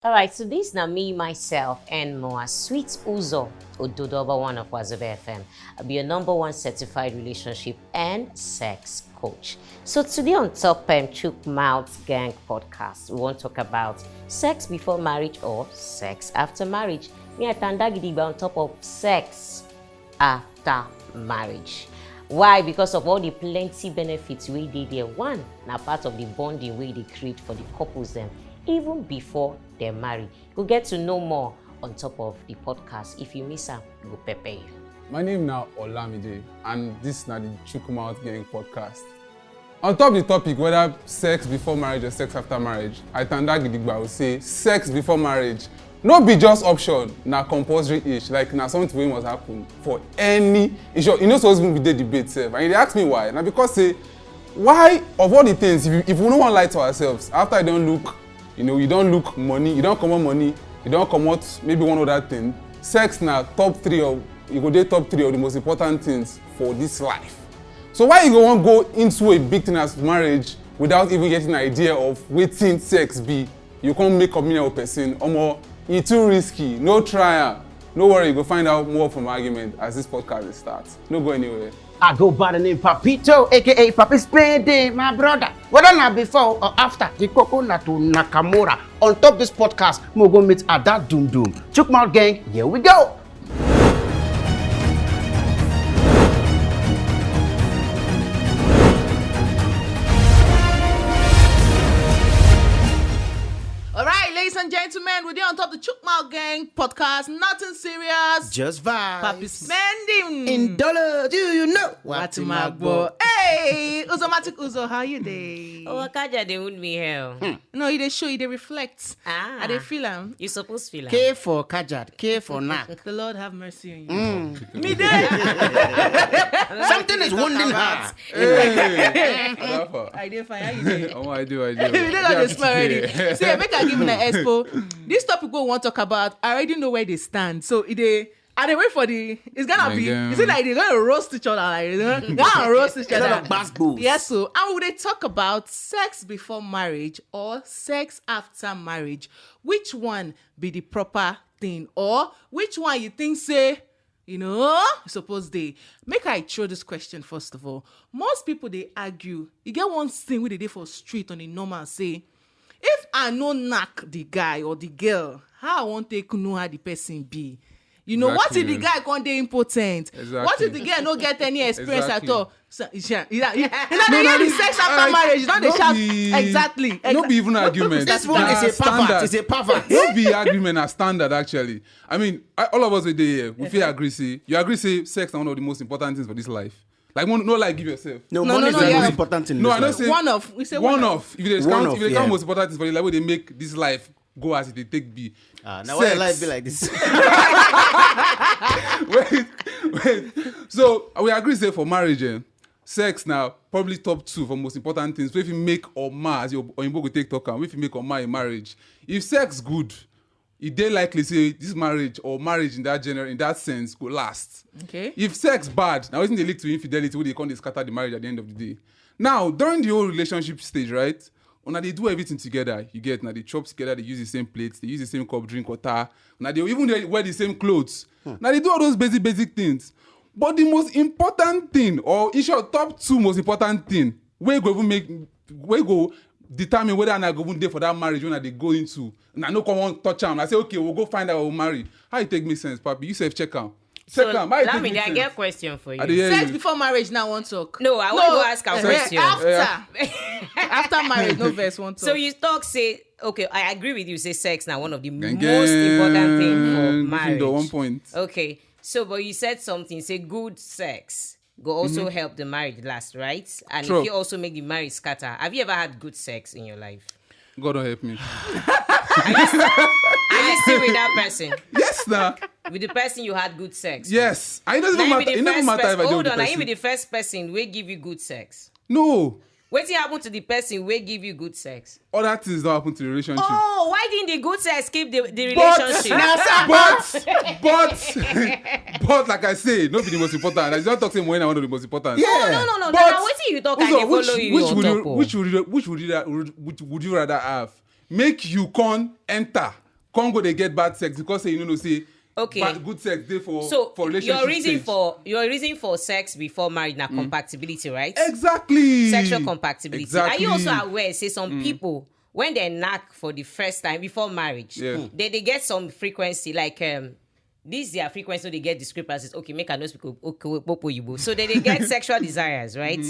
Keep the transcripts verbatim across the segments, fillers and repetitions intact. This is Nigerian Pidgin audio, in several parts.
All right, so this now me, myself, and more sweet Uzo Ododoba, one of Wazobia F M. I'll be your number one certified relationship and sex coach. So today on Top M Chook Mouth Gang podcast, we want to talk about sex before marriage or sex after marriage. Me, I tanda gidigba on top of sex after marriage. Why? Because of all the plenty benefits wey dey there. One, na part of the bonding wey dey create for the couples dem even before dem marry. Go get to know more on top of the podcast. If you miss am, go pepper you. My name na Olamide, and this na the Chukwumouth Gang podcast. On top the topic whether sex before marriage or sex after marriage, I tanda gidigba will say sex before marriage no be just option, na compulsory ish, like na something wey must happen for any, in short, e no suppose even be dey debate sef. And you dey ask me why? Na because say, why of all the things, if, you, if we no wan lie to ourselves, after you don look, you know, you don look money, you don comot money, you don comot maybe one other thing, sex na top three of, e go dey top three of the most important things for this life. So why you go wan go into a big thing as marriage without even getting an idea of wetin sex be? You come make communion with person, omo, e too risky. No try am. No worry, you go find out more from argument as this podcast dey start. No go anywhere. I go by the name Papito, A K A Papi Spending, my brother. Whether na before or after, the coco na to Nakamura. On top this podcast, we go meet at that doom doom. Chook Mouth Gang, here we go. All right, ladies and gentlemen, we're there on top of the Chook Mouth Gang podcast. Nothing serious. Just vibes. Papi Spending. In dollars, do you know what? Hey, Uzomatic Uzo, how you dey? Oh, Akaja, they wound me hell. No, you dey show, you dey reflect. Ah. I dey feel am. You suppose feel am. K for Kajad, K for Knack. The Lord have mercy on you. Me dey. Something is wounding her. Hey, Rafa. I dey fine. How you dey? Oh, I do, I do. You dey not dey smile already. See, make I give you an expo. This topic we wan talk about, I already know where they stand. So e dey, I dey wait for the, it's gonna be, is it like they're gonna roast each other? Like, they're gonna roast each other. Yes, so, and we dey talk about sex before marriage or sex after marriage. Which one be the proper thing? Or which one you think say, you know, suppose dey? Make I throw this question first of all. Most people dey argue. You get one thing wey dey dey for street on a normal say, if I no knack the guy or the girl, how I wan take know how the person be? You know, what if the guy come dey impotent? What if the girl no get any experience at all? So, yeah, you know, you know, you know, the sex after marriage, you don't dey shout. Exactly. No be even argument. This one is a pervert. It's a pervert. No be argument, na standard, actually. I mean, I, all of us wey dey here, we fit agree say, you agree say sex na one of the most important things for this life. Like, no, no, like, give yourself. No, money is the most important thing. No, I know say one of, we say one of. If you dey count, if you dey count most important things for the life wey dey make this life go as it dey take be. Ah, now why your life be like this? Wait, wait. So we agree say for marriage, eh, sex na probably top two for most important things. Wey fit make or mar, as your oyinbo go take talk am, wey fit make or mar a marriage. If sex good, e dey likely say this marriage or marriage in that general, in that sense, go last. Okay. If sex bad, na wetin dey lead to infidelity, wey dey come dey scatter the marriage at the end of the day. Now, during the whole relationship stage, right? Una dey do everything together. You get, una dey chop together, dey use the same plate, dey use the same cup, drink water. Una dey even dey wear the same clothes. Una dey do all those basic, basic things. But the most important thing, or in short, top two most important thing, wey go even make, wey go determine whether una go even dey for that marriage wey una dey go into, una no come wan touch am. I say, okay, we'll go find out, we'll marry. How e take make sense, Papi? You sef check am. So, Lamidi, I get question for you. Sex before marriage now, wan talk. No, I want to ask a question. After. After marriage, no vex, wan talk. So you talk say, okay, I agree with you, say sex na one of the most important thing for marriage. One point. Okay, so, but you said something, say good sex go also help the marriage last, right? And if you also make the marriage scatter. Have you ever had good sex in your life? God don't help me. Are you still, are you still with that person? Yes, na. With the person you had good sex with? Yes. I doesn't matter. It never matter if I do with the person. Hold on, are you with the first person wey give you good sex? No. Wetin happen to the person wey give you good sex? Other things don happen to the relationship. Oh, why didn't the good sex keep the, the relationship? But, but, but like I say, no be the most important. I just talk say money na one of the most important. Yeah. No, no, no, no. But na wetin you talk, I dey follow you on top. Which would you, which would you, which would you rather have? Make you come enter Come go dey get bad sex because say you no know say Okay. bad, good sex dey for So for relationship your reason stage. for your reason for sex before marriage na compatibility, right? Exactly. Sexual compatibility. Exactly. Are you also aware say some people, when they knack for the first time before marriage, Yeah. they, they get some frequency like um this their frequency, they get discrepancies. Okay, make I no speak o- okay, popo yibo. So they, they get sexual desires, right?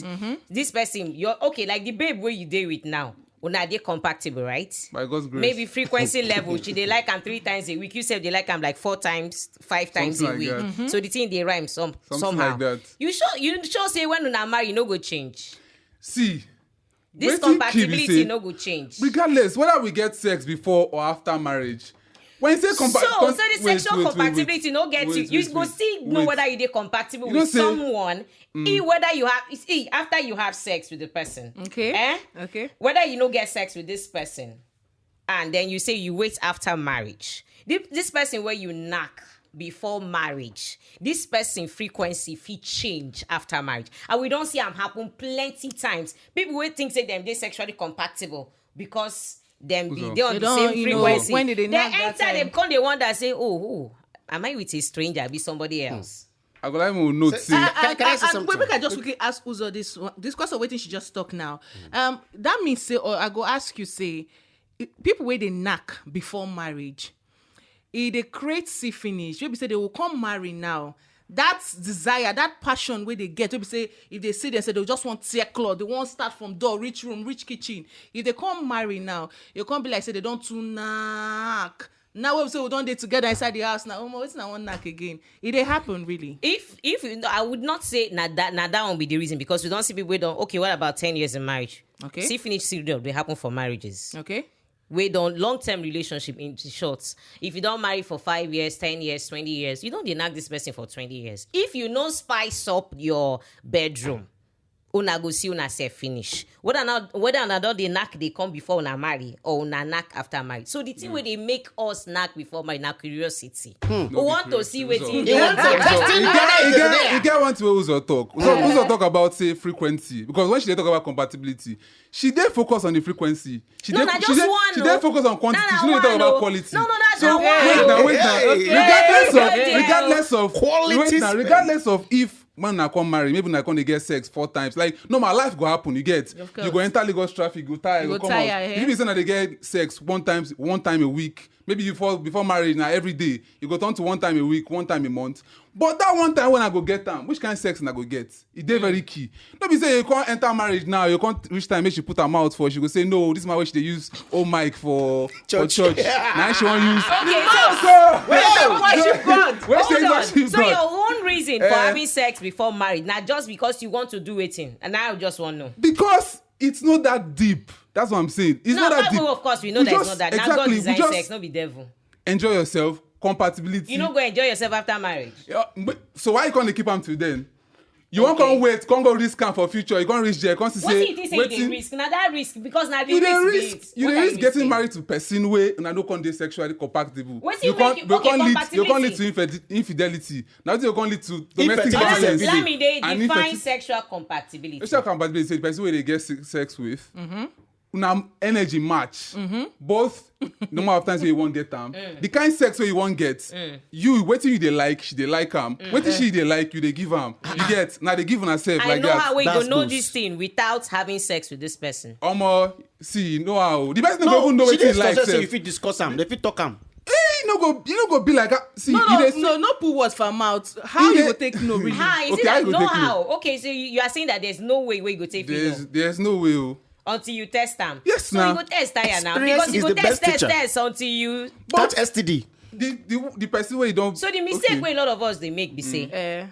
This person, you're okay, like the babe where you date with now, una dey compatible, right? By God's grace. Maybe frequency level, she dey like am three times a week. You say they like am like four times, five times Something a like week. That. So the thing they rhyme some Something somehow. Like that. You sure you sure say when una marry, you no go change. See, This wetin key be compatibility say, no go change. Regardless whether we get sex before or after marriage. When you say compa- So, con- so the wait, sexual wait, wait, compatibility wait, no get wait, you. You wait, go wait, still know wait. Whether you dey compatible You know with say- someone, e whether you have e after you have sex with the person. Okay. Eh? Okay. Whether you no get sex with this person, and then you say you wait after marriage. This, this person where you knack before marriage, this person frequency fit change after marriage, and we don't see am happen plenty times. People will think say them they sexually compatible because them be Uzo. they on They the don't, same you know, frequency. when did they They knack that enter, they time? come, they wonder say, oh, oh, am I with a stranger? Be somebody else. I go like mo note say. Can, can I say Uh, uh, something? Wait, make I just quickly ask Uzo this one. This question waiting she just talk now. Um, that means say, or I go ask you say, i- people where they knack before marriage, if they create see finish, maybe say they will come marry now. That desire, that passion where they get, maybe say if they see them, say they just want tear cloth, they want start from door, reach room, reach kitchen. If they come marry now, you can't be like say they don't too knack. Now we say we don't dey together inside the house now. Oh, it's not one knack again. It they happen really. If if you know, I would not say na that na that one be the reason, because we don't see people wey don't. Okay, what about ten years in marriage? Okay. See finish serial they happen for marriages. Okay. We don't long term relationship, in short. If you don't marry for five years, ten years, twenty years, you don't dey knack this person for twenty years. If you no spice up your bedroom, una go see una self finish. Whether not whether una don dey knack dey come before una marry or una knack after marriage. So the thing wey dey make us knack before marriage na curiosity. We want to see wetin Uzo. dey Uzo, inside. Uzo, e get- e get- e get one thing wey Uzo talk. Uzo, Uzo talk about say frequency, because when she dey talk about compatibility, she dey focus on the frequency. She No, dey na she just dey one she o. dey focus on quantity. Na, na She no dey talk one about o. Quality. No, no, that's So not one wait o. now, wait now. Hey, Regardless of hey, regardless of Quality wait now, spend. Regardless of if man na come marry, maybe na come dey get sex four times. Like normal life go happen. You get Of you go course. Enter Lagos traffic, you go tire, You you go go come tire, out. eh? If you be say na dey get sex one time one time a week, maybe before before marriage na every day. You go turn to one time a week, one time a month. But that one time when I go get am, which kind of sex na go get? E dey very key. No be say you can't enter marriage now, you can't reach time make she put her mouth for. She go say no, this man wey she dey use old mic for for Church. church. Now she wan use. Okay, so So Wait, worship God. Wait, hold say on. worship So God. Your own reason for Eh. having sex before marriage now just because you want to do wetin, and I just want know. Because it's not that deep. That's what I'm saying. It's No, not that that deep. way, of course, we know We that it's just- not that. exactly, Now God we design just- sex, no be devil. Enjoy yourself, compatibility. You no go enjoy yourself after marriage. Yeah, but, so why you can't keep am till then? You won't Okay. Come wait, can't go risk am for future. You can't reach there, can't say What do you think say you dey wetin- risk? Now that risk because now the You dey risk. risk, Is, you what dey are risk getting risking? Married to person wey una no come dey sexually compatible. Wetin You make can't, you- you okay, can't lead, you can't lead to compatibility. Infid- infidelity. Now you can't lead to domestic Infidelity. violence Let me dey and define infidel- sexual compatibility. Sexual compatibility is the person wey dey get se- sex with. Una energy match. Both normal of times wey you wan get am. The kind sex wey you wan get, you wetin you dey like, she dey like am. Wetin she dey like, you dey give am. You get na dey give una self I like know that. How we go That's know good. This thing without having sex with this person. Omo, see, you know how the person no go even know She wetin dey you like suggest say you sef. Fit discuss am. They fit talk am. Eh, you no go, you no go be like that. See, No, you no, dey see- no, no put words for mouth. How You you dey- go take no really? How is Okay, it how that you go no take how? Okay, so you, you are saying that there's no way where you go take There's, it. there's no way. Oh. Until you test them. Yes, So now. You go test that now Experience because you is go the test, best test, teacher. Test until you. That S T D. The the the person wey you don. So the mistake Okay. Wey a lot of us they make be say Eh,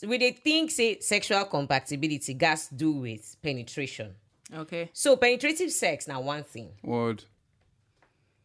we they think say sexual compatibility has do with penetration. okay. So penetrative sex now one thing. Word.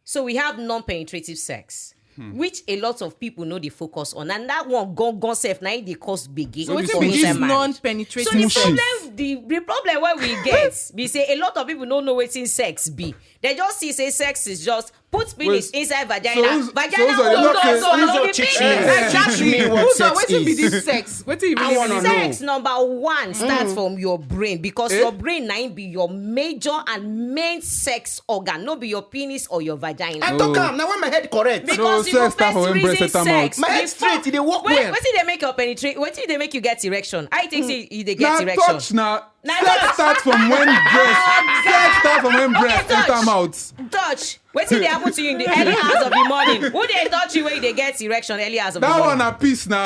So we have non-penetrative sex, which a lot of people know they focus on, and that one gone gone self now they cause big. So Maybe wetin some be Mushy. this Inside marriage. Non-penetrative So the Mushy. sex? problem The the problem wey we get be say a lot of people no know wetin sex be. They just see say sex is just put penis Wait, inside so vagina. who's- so Vagina who's on the open not up, say- so who's no on be teach penis. me? Exactly. Teach me what Who's sex wetin be is. This sex? Wetin you I really wanna mean? know. Sex number one starts from your brain because Eh? your brain na im be your major and main sex organ, no be your penis or your vagina. I talk am now when my head correct. Because So you go sex start first for when breast reason set am out. sex My head before- straight, e dey work Wait, well. Wetin dey make your penetrate? Wetin dey make you get erection? How you think say you dey get Na erection? Touch na. Na Sex touch. Start from when breast. Sex start from when breast Touch. enter mouth. Touch. Wetin dey happen to you in the early hours of the morning? Who dey touch you when you dey get erection early hours of the That morning? One na piss na.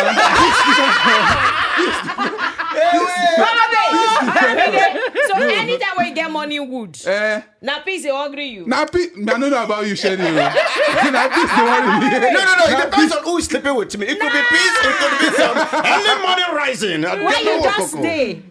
Every day. So anytime when you get morning wood, Eh, na piss dey hungry you. Na piss. I no know about you, Shelly. Na piss dey worry me. No, no, no. It depends on who is sleeping with me. It could be peace. It could be some early morning rising. I When don't you know just what dey.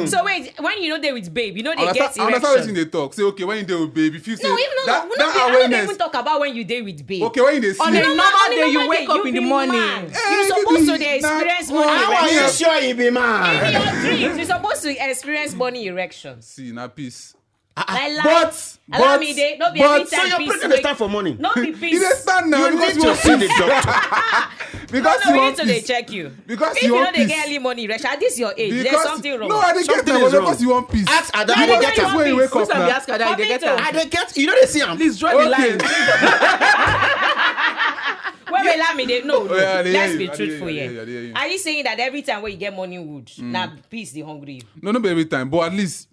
So wait, when you no dey with babe, you no dey get Understand, understand wetin erection. Dey talk. Say okay, when you dey with babe, if you say No, even no, that, no, that no, no, awareness. Even talk about when you dey with babe. Okay, when you dey On sleep. a No, normal on a day, you normal wake day, up you in the be morning. Man. Eh, You if supposed you to be dey na- experience oh. morning How are you erection. Sure you be man? In your dreams, you supposed to experience morning erections. See na piss. Like, like, But allow but me dey, no be but every So time your peace pregnant wake start for you. morning. No be peace. You dey stand now You because need you to want see the peace. Doctor. Because No, you we want need to dey peace. Check you. Because If you you no want dey peace. get early morning erection, this your age. No, I dey get Something am is but wrong. Because you want peace. Ask Ada, You I dey want get peace am. When you wake Who's up on the now. ask Ada? You dey get Papito. am? I dey get. You know they see am. Please draw the Okay. line. Wait, wait, let me dey. No, Oh, yeah, I dey let's hear be you, I dey truthful hear you, here. I dey hear you. Are you saying that every time when you get morning wood, na peace dey hungry you? No, no be every time, but at least.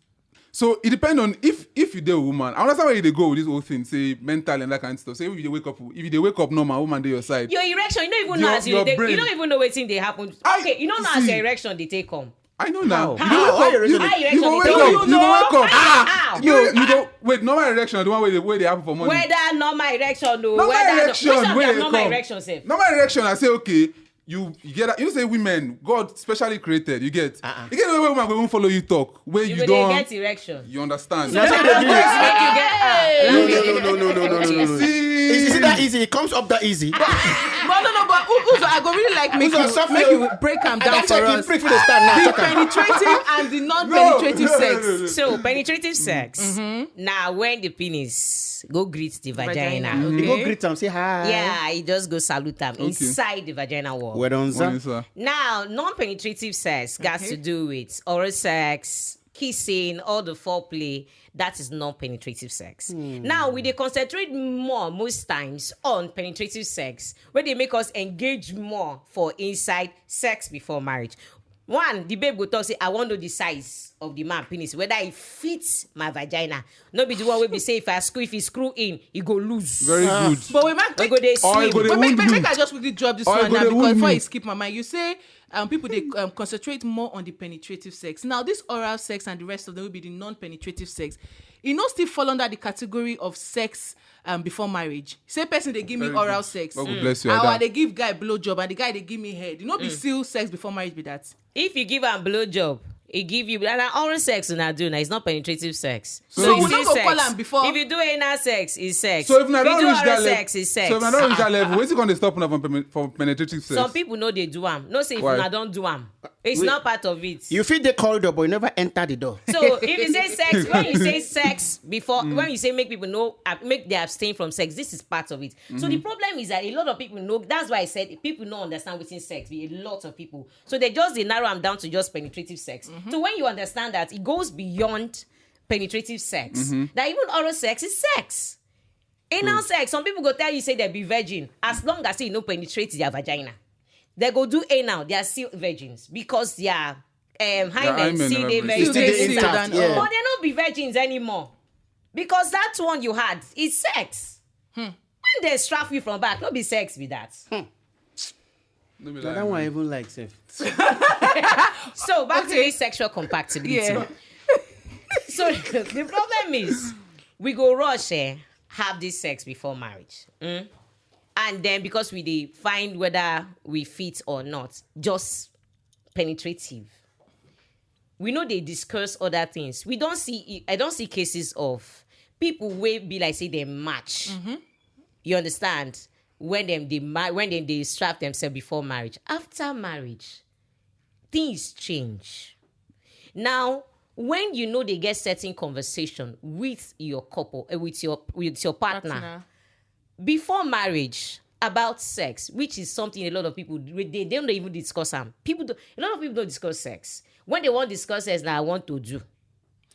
So it depends on if if you dey with woman. I understand where you dey go with this whole thing, say mental and that kind of stuff. Say if you dey wake up, if you dey wake up normal, woman dey your side. Your erection, you don't even Your- know as you your dey. brain. You don't even know wetin dey happen. I- Okay, you don't know as see. Your erection dey take come. I know now. How? You dey How? wake Why up. you You, reason How your you go erection wake dey up. take You come? go wake up. How? You you go wait. Normal erection, the one wey dey wey dey happen for morning. Whether normal erection o, Normal whether erection which of wey them dey normal come. Erection sef. Normal erection, I say okay. You you get that. You know say women, God specially created. You get. Uh-uh. You get the way woman go even follow you talk. Where You you, go don't. dey get erection. You understand. That's what they do. Make you get ah. No, no, no, no, no, no, no, no. See. Is, is it that easy? It comes up that easy. But no, no, but who, who's, I go really like make Who's you suffering? make you break am down That's for why you us. prick for the stand now. The Talk am. Penetrative and the non-penetrative No, no, sex. no, no. So penetrative sex. Now when the penis go greet the vagina. Vagina. You go Okay. greet am, say hi. Yeah, it just go salute am inside the vaginal wall. Well done, sir. Morning, sir. Now, non-penetrative sex got Okay. to do with oral sex, kissing, all the foreplay. That is non-penetrative sex. Now, we dey concentrate more most times on penetrative sex, where they make us engage more for inside sex before marriage. One, the babe go talk say, "I wan know the size of the man penis, whether e fit my vagina." No be the one wey be say if I screw, if e screw in, e go loose. Very good. But we might Or e go dey but make, wound make, me. Make I just quickly drop this Or e one go now dey because wound before me. You skip my mind, you say um, people they um, concentrate more on the penetrative sex. Now, this oral sex and the rest of them will be the non-penetrative sex. It no still fall under the category of sex um, before marriage. Say person they give me Very oral good. Sex. God go bless you, Our Ada. They give guy blowjob and the guy they give me head. You know, be still sex before marriage be that. If you give am blowjob, e give you na oral sex una do na, it's not penetrative sex. So It's we no still go call sex. am before. If you do anal sex, it's sex. So if una If you don do reach oral that sex, level, it's sex. So if una don reach that level, wetin come dey stop una from pene- from penetrative sex? Some people no dey do am. No say if Why? Una don do am. It's Wait. Not part of it. You fit dey corridor, but you never enter the door. So if you say sex, when you say sex before, when you say make people know, uh, make they abstain from sex, this is part of it. So the problem is that a lot of people know. That's why I said people no understand wetin sex be. A lot of people, so they just dey narrow am down to just penetrative sex. So when you understand that it goes beyond penetrative sex, that even oral sex is sex. Anal sex, some people go tell you say they be virgin as long as say you no penetrate their vagina. They go do anal, they are still virgins because their um, hymen hymen still and dey everything. very It's still very dey intact. intact, yeah. But they no be virgins anymore because that one you had is sex. When they strap you from back, no be sex be that. No be Na lie, that one I man. Even like sef. So back to this sexual compatibility. Yeah. So the problem is we go rush eh, have this sex before marriage. Mm? And then because we dey find whether we fit or not, just penetrative. We know they discuss other things. We don't see, I don't see cases of people wey be like say they match. You understand? When them they ma- when them they strap themselves before marriage. After marriage, things change. Now, When you know they get certain conversation with your couple, eh, with your with your partner, partner before marriage about sex, which is something a lot of people, they, they don't even discuss them. People do, a lot of people don't discuss sex. When they want to discuss sex, now I want to do.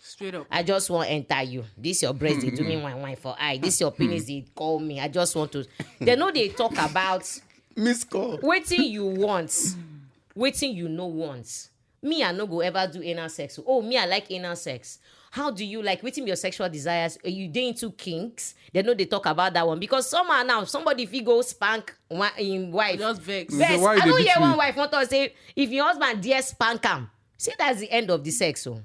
Straight up. I just want enter you. This your breast, they do me wine wine for eye. This your penis, they call me. I just want to. They know they talk about Miss call. Waiting you want, waiting you no want. Me, I no go ever do anal sex. Oh, me, I like anal sex. How do you like? Waiting your sexual desires. Are you dey into kinks? They know they talk about that one because somehow now somebody if he go spank one in wife. Just vex. Vex. I don't hear one wife want to say if your husband dare spank him. See, that's the end of the sex. Oh.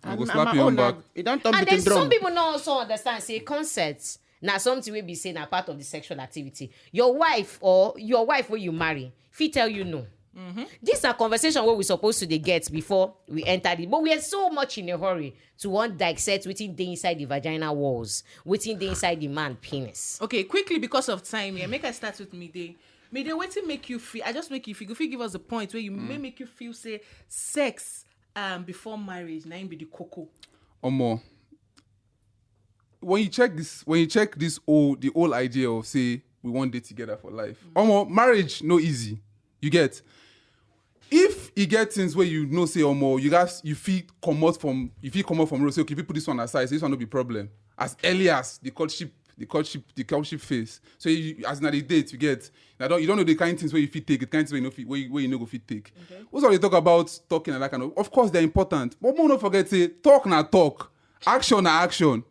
I go slap you on back. You don't turn And then drum. Some people no also understand say consent now something will be saying a part of the sexual activity. Your wife or your wife where you marry, if he tell you no. Mm-hmm. These are conversation where we supposed to they get before we enter it. But we are so much in a hurry to want dissect within the inside the vagina walls, within the inside the man penis. Okay, quickly because of time here, make I start with Mide. Mide, wetin make you feel? I just make you feel. If you give us the point where you may make you feel say sex um before marriage, na im be the cocoa. Omo, when you check this, when you check this whole the whole idea of say we want day together for life. Omo, marriage no easy. You get if you get things where you know say omo, you guys you feel come out from you feel come out from road say okay, people this one aside, so this one no be problem. As early as the courtship, the courtship, the courtship phase. So you, as in the date you get, I don't you don't know the kind of things where you fit take, the kind of things where you know fit, where, you- where you know go fit take. Okay. What's all they talk about talking and that kind of? Of course they're important, but more don't forget say talk na talk, action na action.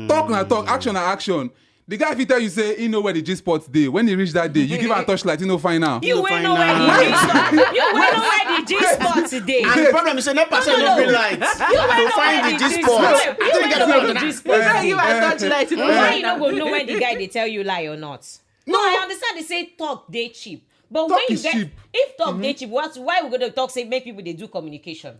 Talk na talk, action na action. The guy fit tell you say he know where the G spot dey. When he reach that day, you give am a torchlight, he no find out. You will know where the G spot. You will know where the G spot today. And the problem is say nepa say no be light to find the G spot. You will know where the G spot. You are touch light. Why you no go know when the guy they tell you lie or not? No, I understand they say talk they cheap. But when you get if talk they cheap, what why we gonna talk say make people they do communication?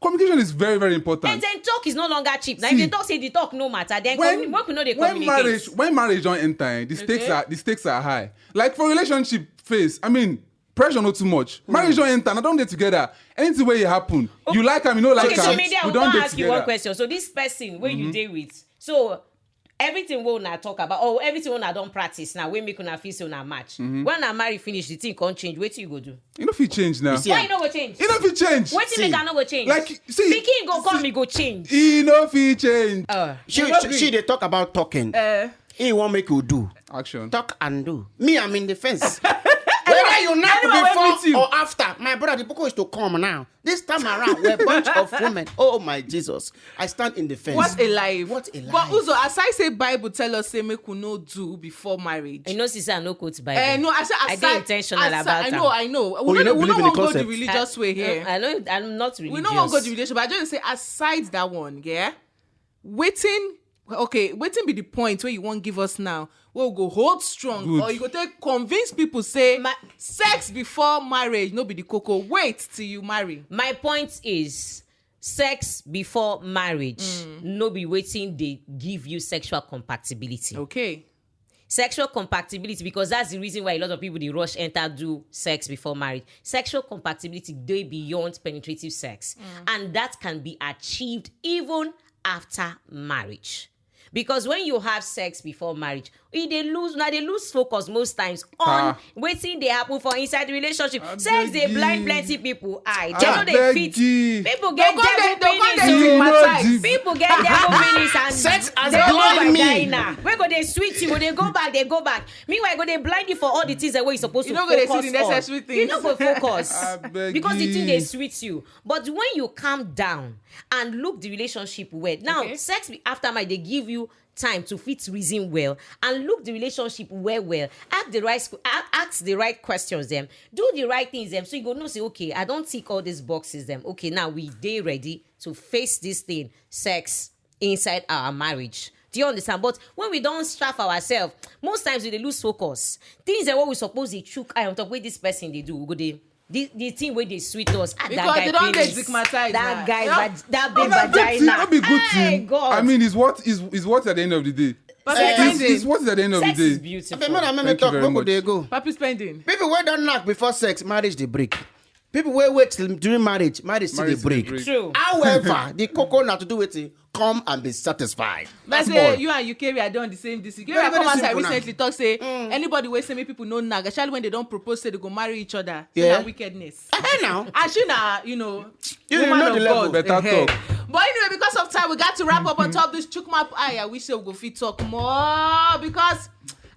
Communication is very, very important. And then talk is no longer cheap. Now if they talk say the talk no matter, then when, we know they when marriage when marriage don't enter, eh, the stakes okay. are the stakes are high. Like for relationship phase, I mean, pressure not too much. Mm. Marriage don't enter, I don't get together. Anything where it happen, okay. You like him, you know like okay, so him. Maybe I want to ask together. You one question. So this person where mm-hmm. You deal with, so everything we una talk about or everything we una don practice now wey make una feel say una match mm-hmm. When una marry finish the thing come change wetin you go do? You no fit change now. Why you no go change? You no fit change. Wetin make I no go change? Like see, pikin go come, e go change. E no fit change. Uh, she she dey talk about talking. Uh, he wan make you do action, talk and do. Me, I'm in the fence. Whether you knock before or after, my brother, the people is to come now. This time around, we're a bunch of women. Oh my Jesus. I stand in the fence. What a life. What a life. But Uzo, as I say, Bible tell us say make we no do before marriage. You know, sister, I no quote Bible. Uh, no, I say aside, I dey intentional aside, about I know, I know. Oh, we you don't, don't we believe don't in the concept. Go the religious I, way here. I know I'm not religious. We don't want go the religious, but I just say aside that one, yeah. Waiting, okay, waiting be the point where you won't give us now. We'll go hold strong, good. Or you go take convince people say my, sex before marriage no be the cocoa. Wait till you marry. My point is sex before marriage mm. No be waiting they give you sexual compatibility. Okay. Sexual compatibility because that's the reason why a lot of people they rush enter do sex before marriage. Sexual compatibility they beyond penetrative sex mm. And that can be achieved even after marriage. Because when you have sex before marriage, e dey lose, una dey lose focus most times on wetin dey happen for inside the relationship. Sex dey blind plenty people eye. They no dey fit. People get devil penis. People get devil penis and sex as blind me. Wey go dey sweet you, go dey go back, dey go back. Meanwhile, go dey blind you for all the things that wey you suppose to focus on. You no go focus because the thing dey sweet you. But when you calm down and look the relationship well. Now, okay. Sex be after marriage, they give you time to fit reason well and look the relationship well well. Ask the right ask the right questions them. Do the right things them. So you go no say, okay, I don't tick all these boxes them. Okay, now we they ready to face this thing, sex inside our marriage. Do you understand? But when we don't strap ourselves, most times we lose focus. Things that what we suppose to chook eye on top where this person they do, we go they the the thing wey dey sweet us ah that guy penis that guy that big vagina. No be good thing. I mean, it's what is is what at the end of the day. It's what at the end of the day. Sex is beautiful. Thank you very much. Papi spending. People wey don knack before sex, marriage dey break. People wey wait till during marriage, marriage still dey Marriage still dey break. break. True. However, the koko na to do wetin? Come and be satisfied. That's That's all. Say you and Eukarya don the same this. Eukarya Very, very come outside simple now. Recently talk say anybody wey say make people no nag, especially when they don propose say they go marry each other. Say Yeah. Na wickedness. Eh, now. And she na, you know, You woman know of the God. level. Better Eh-heh. Talk. But anyway, because of time, we got to wrap up on top this Chukwuma. I, I wish say we go fit talk more because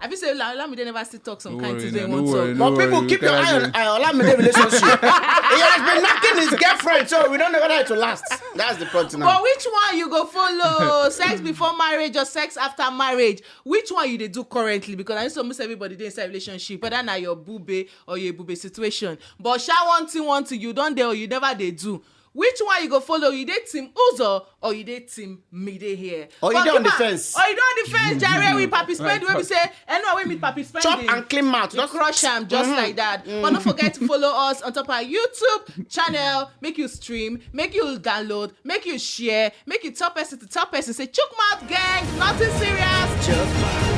I feel say La- Olamide never still talk some No kind worry, things na, they no want worry, talk. no But people worry, keep your carry eye on them. uh, Olamide relationship. He has been knocking his girlfriend, so we don't know whether it will last. That's the point now. But which one you go follow? Sex before marriage or sex after marriage? Which one you dey do currently? Because I know almost everybody dey inside relationship, whether na your bube or your bube situation. But sha one thing, one thing you don dey or you never dey do. Which one you go follow? You dey team Uzo or you dey team me dey here? Or you But dey on the keep am- fence. Or you dey on the fence, Jare. We participate. Wey be say anyone wey meet participate. Chop and clean mouth. You crush am just like that. But don't forget to follow us on top our YouTube channel. Make you stream, make you download, make you share, make you tell person to tell person. Say Chukwuma Gang, nothing serious.